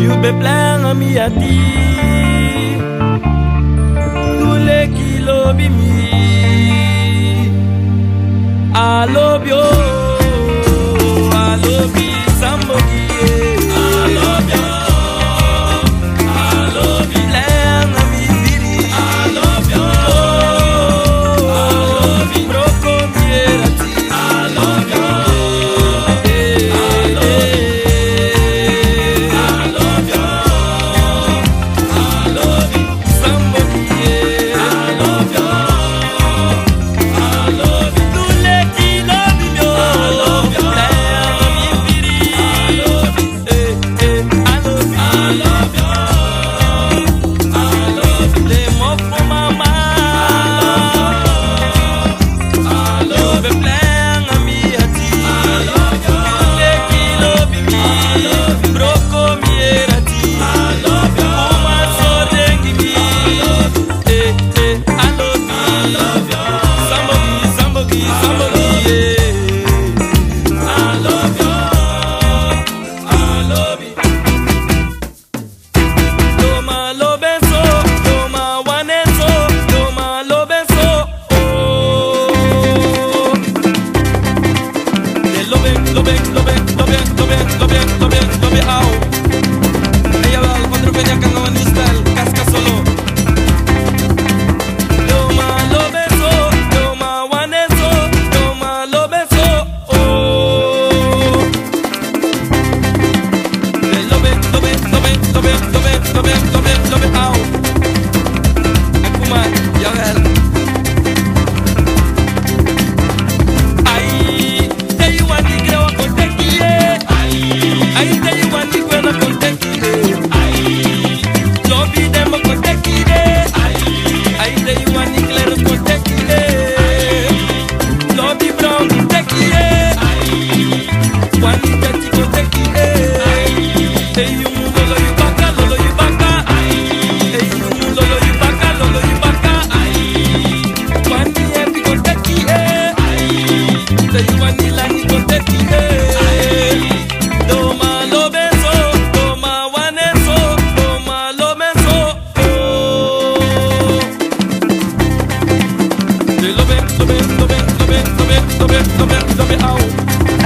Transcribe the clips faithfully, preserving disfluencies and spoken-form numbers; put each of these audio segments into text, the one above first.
Yu ben planga mi ati. Yu leki lobi mi. A lobi o, a lobi sambo gi e. A lobi o, a lobi planga mi biri. A lobi o, a lobi broko mi era.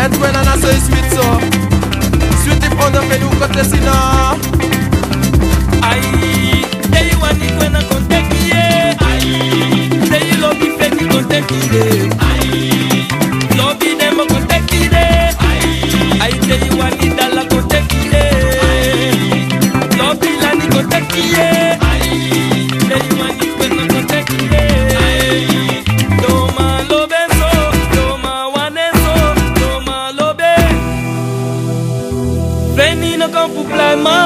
Edwin, a na so e switi so. Switi fu ondro feni un kon tesi na. Ai, te yu wani kwena kon teki e. Ai, te yu lobi feki kon teki e. Ai, lobi demo kon teki e. Ai, te yu wani dala kon teki e. Ai, lobi lani kon teki e. Ai, te yu wani kwena kon teki e. Ai, doma lobe so, doma wane so, doma lobe. Veni no kampu plama.